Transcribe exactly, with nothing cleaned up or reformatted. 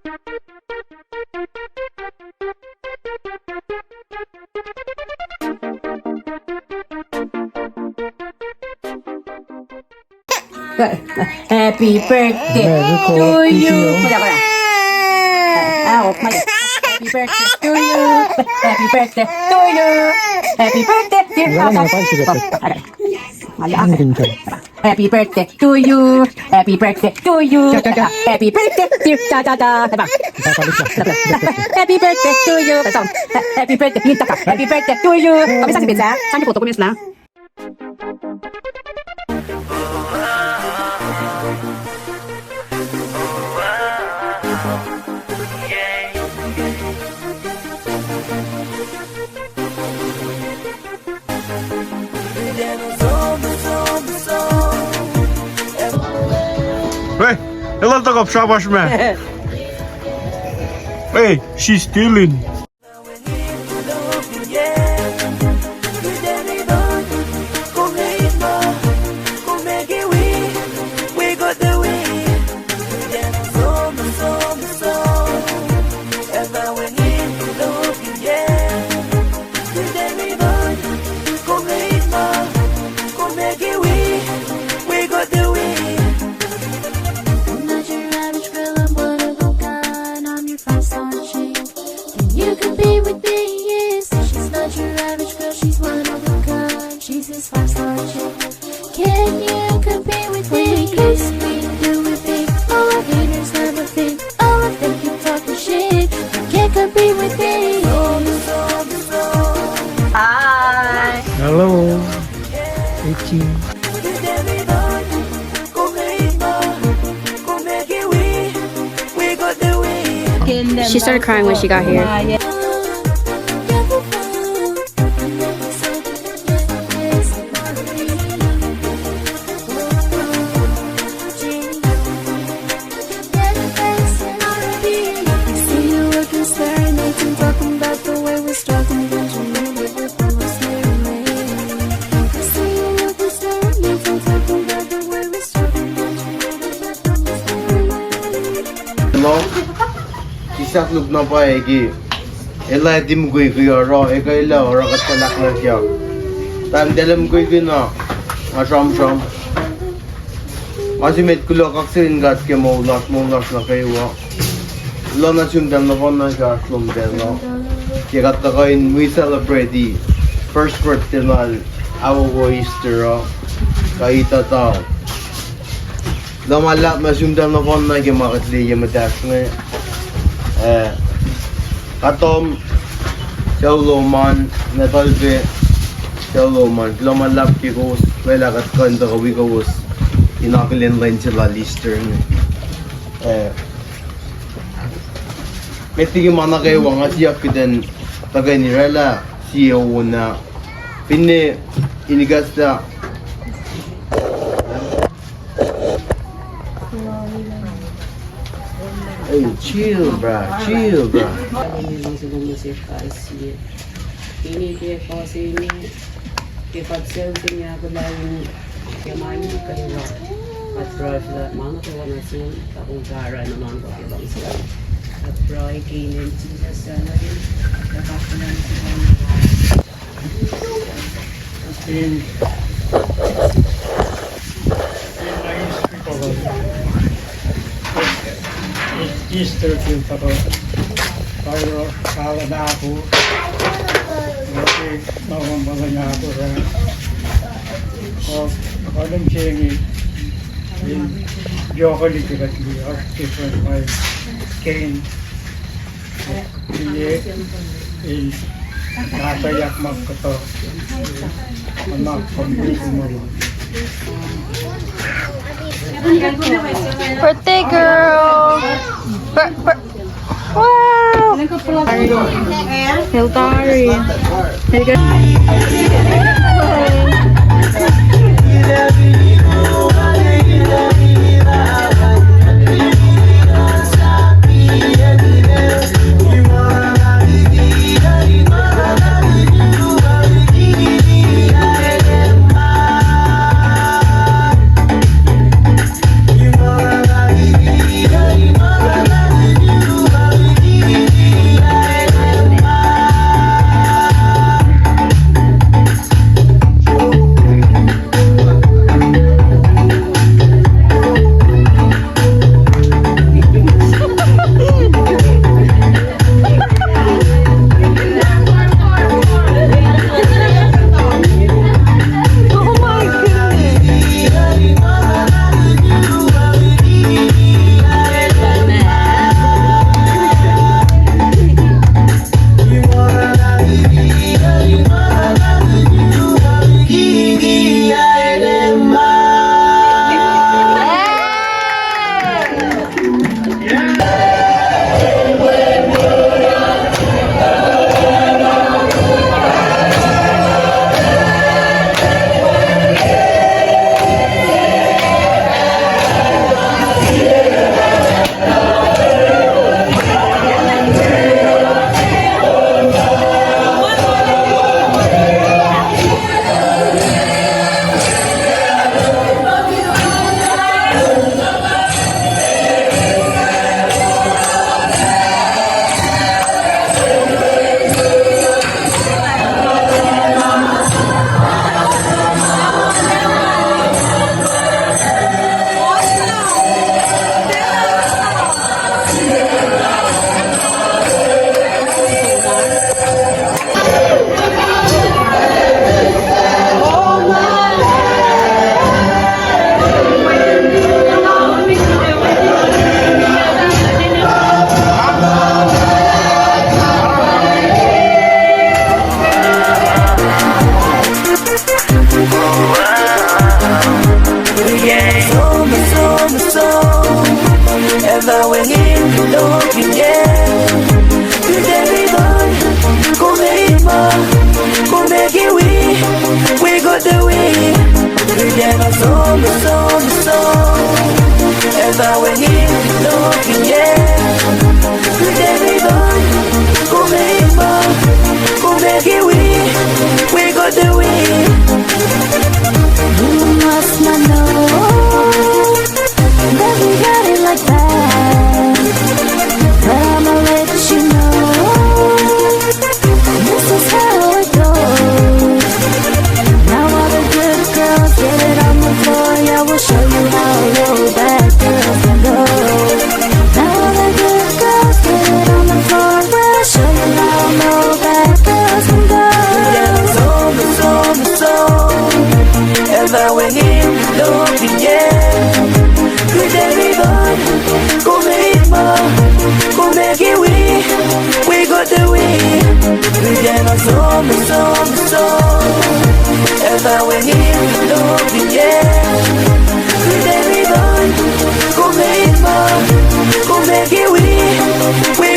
Happy birthday to you. Kuda, kuda. Ah, oh, kuda. Happy birthday to you. Happy birthday to you. Happy birthday, dear Papa. Happy birthday to you. Happy birthday to you. Happy birthday, dear. Da, da, da. Happy birthday to you. Happy birthday. Happy birthday to you. Kami sa si pizza. Saan foto ko mesla. Hey, elan tuh kap shabash ma. Hey, she's stealing. I'm not your average girl, I'm one of a kind. I'm your five-star chick. Can you compete with me? Yes, she's not your average girl, she's one of a kind. She's his five-star chick. Can you compete with me? Yes, we can do it big. All our haters never think. All of them keep talking shit. You can't compete with me. Hi. Hello. Eighteen. She started crying when she got here. Lom, sislah luk na pwacye ke elah tiac mukwikwi oruh, ekuh elah oruh kuht tuh laknak ya. Tahm tacl mukwikwi na, nga sramsram. Ma se met kuloh kaksakihn God ke moul lasr, moul lasr nuh kwewa. Kuloh nuh sum tahl nohfohn na ke oasr lom tacl uh. Ke kuht tuhkuh in wi celebrate first birthday lal Awowo Easter uh, kuh Ituhtuh. Kuloh ma luhlahp nuh sum tahl nohfohn na ke ma kuht liye ye muhtahsr inge. Eh, kuht, sucu lom an, nahtuhl pac, sucu lom an. Kuloh ma luhlahp ke kowos lwelah kuht kuh in tuhkuh wi kowos in akihlen lwen se lal Easter inge. Eh, met liki ma nuh kwewa nga siyuck kuht in tuhkweni oraclah sie wo na. Finne in ikacslah. Hey, chill, bro. Chill, bro. Ini ke kuht sucu se inge, ke kuht sucu se inge, kuht lain ke ma inge kwewa. Kuht pruhe lah ma nuh kwewa nuh sum, tuh kom fahsr na ma nuh kwewa ke luhngse. Kuht pruhe ke inen Jisus, Amen. In, in my history, Easter ke pahpah, pahpah Kalabaku, November November, uh, Adam Jamie, in Jokali Kibatli, or different by Cain. Iye, in nahtuhyak ma kuhtuh. Birthday girl. Bir-, bir-, wow. Hildari. Wacngihn lokihnyac, kuht ac riti, kom ac itma, kom ac kiwi, wi kuht ac wi. Kuht ac nuh som, som, som. Ac pa wacngihn lokihnyac, kuht ac riti, kom ac itma, kom ac kiwi, wi kuht ac wi. You must not know that we got it like that. But I'ma let you know, this is how it goes. Now all the good girls, get it on the floor. Yeah, we'll show you how low bad girls can go. Now all the good girls, get it on the floor. We'll show you how low bad girls can go. Som, som, som. Ac pa wacngihn lokihnyac, kuht ac riti, kom ac itma, kom ac kiwi, wi kuht ac wi. Kuht ac nuh som, som, som. Ac pa wacngihn lokihnyac, kuht ac riti, kom ac itma, kom ac kiwi, wi